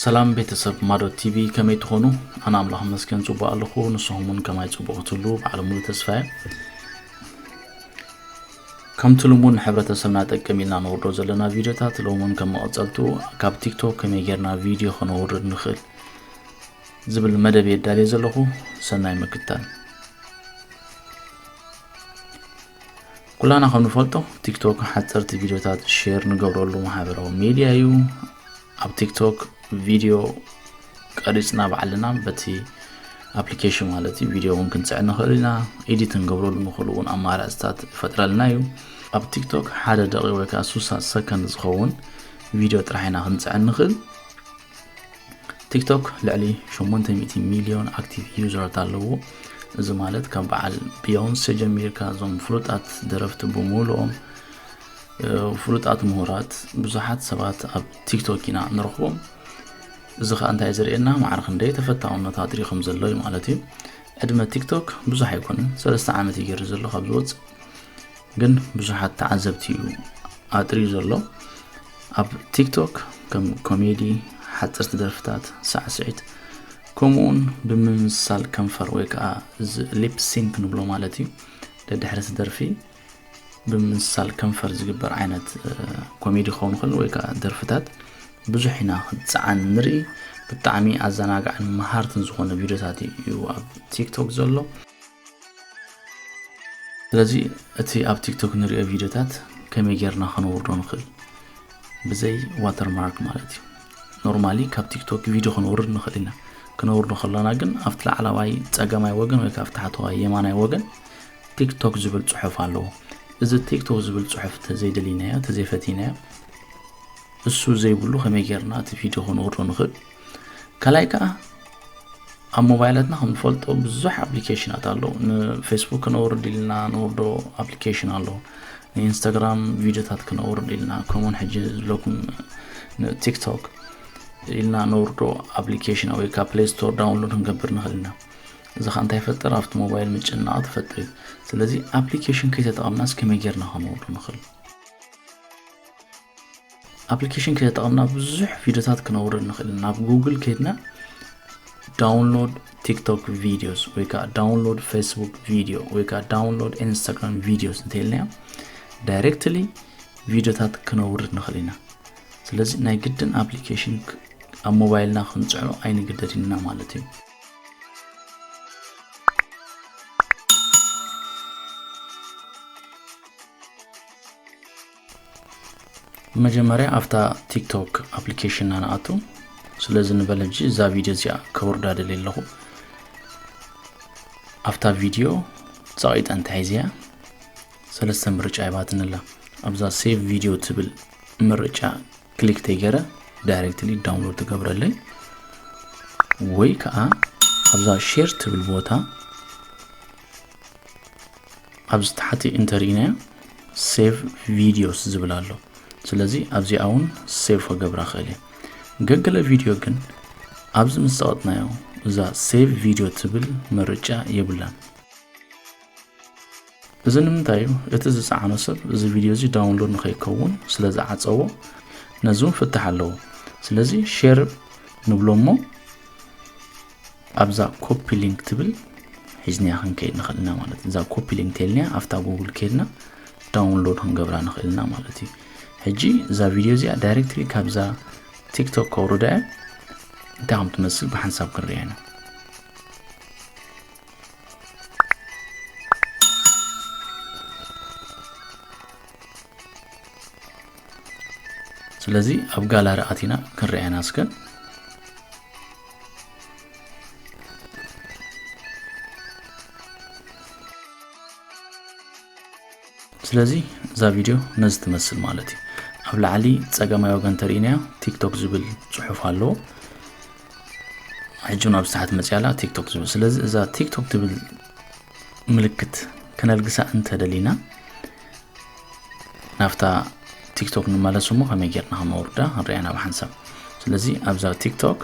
ሰላም ቤተሰብ ማዶ ቲቪ፣ ከመይ ትኾኑ? ኣነ ኣምላኽ መስገን ጽቡቕ ኣለኹ። ንስኹም እውን ከማይ ጽቡቕ ክትህሉ ባዕሉ ሙሉ ተስፋ እየ። ከምቲ ልሙድ ንሕብረተሰብና ጠቅም ኢልና ነወርዶ ዘለና ቪድዮታት፣ ሎሚ እውን ከም መቐጸልቱ ካብ ቲክቶክ ከመይ ጌርና ቪድዮ ከነወርድ ንኽእል ዝብል መደብ የዳልየ ዘለኹ። ሰናይ ምክትታል። ኩላና ከም ንፈልጦ፣ ቲክቶክ ሓጸርቲ ቪድዮታት ሼር ንገብረሉ ማሕበራዊ ሜድያ እዩ። ኣብ ቲክቶክ ቪድዮ ቀሪጽና ባዕልና በቲ ኣፕሊኬሽን ማለት እዩ፣ ቪድዮ እውን ክንጽዕን ንኽእል ኢና። ኤዲት ንገብረሉ ንኽእል እውን ኣማራጽታት ይፈጥረልና እዩ። ኣብ ቲክቶክ ሓደ ደቂ ወይ ከዓ ሱሳ ሰከንድ ዝኸውን ቪድዮ ጥራሕ ኢና ክንጽዕን ንኽእል። ቲክቶክ ልዕሊ ሸሞንተ ሚእቲ ሚልዮን ኣክቲቭ ዩዘራት ኣለዎ። እዚ ማለት ካብ በዓል ቢዮንሴ ጀሚርካ እዞም ፍሉጣት ደረፍቲ ብምሉኦም፣ እ፣ ፍሉጣት ምሁራት፣ ብዙሓት ሰባት ኣብ ቲክቶክ ኢና ንረኽቦም። እዚ ኸኣ እንታይ ዘርእየና? ማዕረ ክንደይ ተፈታውነት ኣጥሪ ከም ዘሎ እዩ ማለት እዩ። ዕድመ ቲክቶክ ብዙሕ ኣይኮነን፣ ሰለስተ ዓመት እዩ ገይሩ ዘሎ ካብ ዝወጽእ። ግን ብዙሓት ተዓዘብቲ እዩ ኣጥርዩ ዘሎ። ኣብ ቲክቶክ ከም ኮሜዲ፣ ሓጸርቲ ደርፍታት፣ ሳዕስዒት፣ ከምኡውን ብምምስሳል ከንፈር ወይ ከዓ እዚ ሊፕ ሲንክ ንብሎ ማለት እዩ። ደድሕሪ እቲ ደርፊ ብምምስሳል ከንፈር ዝግበር ዓይነት፣ እ፣ ኮሜዲ ክኸውን ይኽእል ወይ ከዓ ደርፍታት ብዙሕ ኢና ክንጽዓን ንርኢ። ብጣዕሚ ኣዘናጋዕን መሃርትን ዝኾነ ቪድዮታት እዩ ኣብ ቲክቶክ ዘሎ። ስለዚ እቲ ኣብ ቲክቶክ ንሪኦ ቪድዮታት ከመይ ጌርና ከነውርዶ ንኽእል? ብዘይ ዋተርማርክ ማለት እዩ። ኖርማሊ ካብ ቲክቶክ ቪድዮ ከነውርድ ንኽእል ኢና። ከነውርዶ ከለና ግን ኣብቲ ላዕለዋይ ጸጋማይ ወገን ወይ ከዓ ኣብቲ ታሕተዋይ የማናይ ወገን ቲክቶክ ዝብል ጽሑፍ ኣለዎ። እዚ ቲክቶክ ዝብል ጽሑፍ ተዘይደሊናዮ፣ ተዘይፈቲናዮ፣ እሱ ዘይብሉ ከመይ ጌርና እቲ ቪድዮ ከነውርዶ ንኽእል? ካልኣይ ከዓ ኣብ ሞባይላትና ከም ንፈልጦ ብዙሕ ኣፕሊኬሽናት ኣሎ። ንፌስቡክ ከነውርድ ኢልና ነውርዶ ኣፕሊኬሽን ኣሎ። ንኢንስታግራም ቪድዮታት ከነውርድ ኢልና፣ ከምኡውን ሕጂ ዝብለኩም ንቲክቶክ ኢልና ነውርዶ ኣፕሊኬሽን ወይ ካብ ፕሌይ ስቶር ዳውንሎድ ክንገብር ንኽእል ኢና። እዚ ኸኣ እንታይ ይፈጥር? ኣብቲ ሞባይል ምጭንናቕ ትፈጥር እዩ። ስለዚ ኣፕሊኬሽን ከይተጠቐምናስ ከመይ ጌርና ከነውርዶ ንኽእል? ኣፕሊኬሽን ከይተጠቐምና ብዙሕ ቪድዮታት ክነውርድ ንኽእል ኢና። ናብ ጉግል ከይድና ዳውንሎድ ቲክቶክ ቪድዮስ ወይ ከዓ ዳውንሎድ ፌስቡክ ቪድዮ ወይ ከዓ ዳውንሎድ ኢንስታግራም ቪድዮስ እንተኢልናዮ፣ ዳይሬክትሊ ቪድዮታት ክነውርድ ንኽእል ኢና። ስለዚ ናይ ግድን ኣፕሊኬሽን ክ-፣ ኣብ ሞባይልና ክንጽዕኖ ኣይንግደድን ኢና ማለት እዩ። መጀመርያ ኣብታ ቲክቶክ ኣፕሊኬሽንና ንኣቱ። ስለዚ ንበል ሕጂ እዛ ቪድዮ እዚኣ ከውርዳ ደልየ ኣለኹ። ኣብታ ቪድዮ ጸቒጠ እንተሒዘያ ሰለስተ ምርጫ ይባትንላ። ኣብዛ ሴቭ ቪድዮ ትብል ምርጫ ክሊክ ተይገረ ዳይሬክትሊ ዳውንሎድ ትገብረለይ፣ ወይ ከዓ ኣብዛ ሼር ትብል ቦታ ኣብዚ ታሕቲ እንተርኢናዮ ሴቭ ቪድዮስ ዝብል ኣሎ። ስለዚ ኣብዚኣ እውን ሴቭ ክገብራ ክእል እየ። ገገለ ቪድዮ ግን ኣብዚ ምስ ጸቐጥናዮ እዛ ሴቭ ቪድዮ ትብል ምርጫ የብላን። እዚ ንምንታይ እዩ? እቲ ዝጸዓኖ ሰብ እዚ ቪድዮ እዚ ዳውንሎድ ንኸይከውን ስለ ዝዓጸዎ ነዚ እውን ፍታሕ ኣለዎ። ስለዚ ሼር ንብሎ እሞ ኣብዛ ኮፒ ሊንክ ትብል ሒዝናያ ክንከይድ ንኽእል ኢና ማለት እዩ። እዛ ኮፒ ሊንክ ተልና ኣብታ ጉግል ከይድና ዳውንሎድ ክንገብራ ንኽእል ኢና ማለት እዩ። ሕጂ እዛ ቪድዮ እዚኣ ዳይሬክትሊ ካብዛ ቲክቶክ ከውርዳ እየ። እንታይ ከም ትመስል ብሓንሳብ ክንሪኣ ኢና። ስለዚ ኣብ ጋላሪ ኣቲና ክንሪኣና እስከ። ስለዚ እዛ ቪድዮ ነዚ ትመስል ማለት እዩ። ኣብ ላዕሊ ጸጋማይ ወገን ተርእይናዮ ቲክቶክ ዝብል ጽሑፍ ኣለዎ። ሕጂ እውን ኣብዚ ታሕቲ መጽያ ኣላ ቲክቶክ ዝብል። ስለዚ እዛ ቲክቶክ ትብል ምልክት ከነልግሳ እንተደሊና ናብታ ቲክቶክ ንመለስ እሞ ከመይ ጌርና ከነውርዳ ንሪኣ ናብ ሓንሳብ። ስለዚ ኣብዛ ቲክቶክ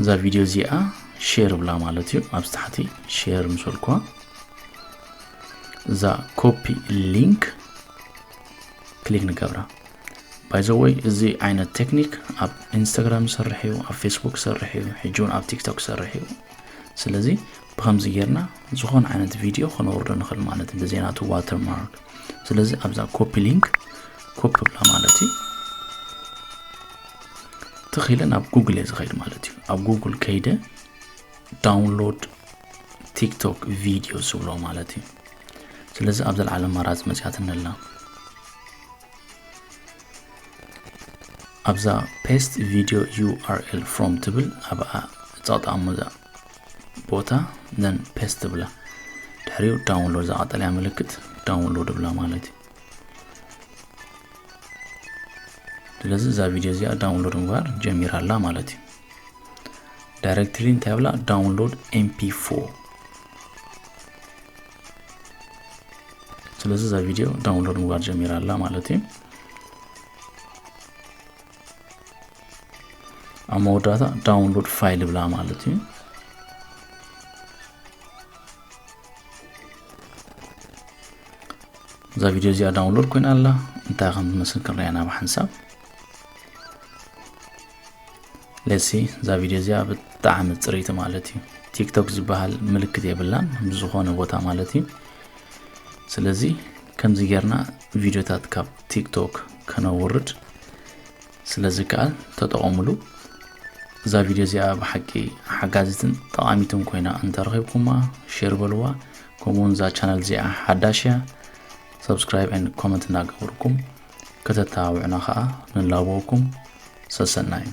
እዛ ቪድዮ እዚኣ ሼር ብላ ማለት እዩ። ኣብዚ ታሕቲ ሼር ምስ በልኩዋ እዛ ኮፒ ሊንክ ክሊክ ንገብራ። By the way, እዚ ዓይነት ቴክኒክ ኣብ ኢንስታግራም ይሰርሕ እዩ፣ ኣብ ፌስቡክ ይሰርሕ እዩ፣ ሕጂ እውን ኣብ ቲክቶክ ይሰርሕ እዩ። ስለዚ ብኸምዚ ጌርና ዝኾነ ዓይነት ቪድዮ ከነወርዶ ንኽእል ማለት እዩ፣ ብዘይ ናቱ ዋተርማርክ። ስለዚ ኣብዛ ኮፒ ሊንክ ኮፒ ብላ ማለት እዩ። ትኺለ ናብ ጉግል እየ ዝኸይድ ማለት እዩ። ኣብ ጉግል ከይደ ዳውንሎድ ቲክቶክ ቪድዮ ዝብሎ ማለት እዩ። ስለዚ ኣብ ዘለዓለ ኣማራፂ መፅያትኒ ኣላ። ኣብዛ paste video U R L from ትብል ኣብኣ ፃውጣ ኣሙዛ ቦታ then paste ትብላ። ድሕሪኡ ዳውንሎድ፣ እዛ ቀጠልያ ምልክት ዳውንሎድ ብላ ማለት እዩ። ስለዚ እዛ ቪድዮ እዚኣ ዳውንሎድ ምግባር ጀሚራ ኣላ ማለት እዩ። ዳይሬክትሊ እንታይ ብላ? ዳውንሎድ M P four። ስለዚ እዛ ቪድዮ ዳውንሎድ ምግባር ጀሚራ ኣላ ማለት እዩ። ኣብ መወዳእታ ዳውንሎድ ፋይል ብላ ማለት እዩ። እዛ ቪድዮ እዚኣ ዳውንሎድ ኮይና ኣላ። እንታይ ከም ትመስል ክንሪኣ ኢና ብሓንሳብ። Let's see፣ እዛ ቪድዮ እዚኣ ብጣዕሚ ፅርይቲ ማለት እዩ። ቲክቶክ ዝበሃል ምልክት የብላን ብዝኾነ ቦታ ማለት እዩ። ስለዚ ከምዚ ጌርና ቪድዮታት ካብ ቲክቶክ ከነውርድ ስለ ዝከኣል ተጠቐሙሉ። እዛ ቪድዮ እዚኣ ብሓቂ ሓጋዚትን ጠቓሚትን ኮይና እንተረኺብኩማ ሼር በልዋ። ከምኡውን እዛ ቻነል እዚኣ ሓዳሽ እያ፣ subscribe and comment እናገበርኩም ከተተባብዑና ኸኣ ንላበወኩም። ሰሰናዩ።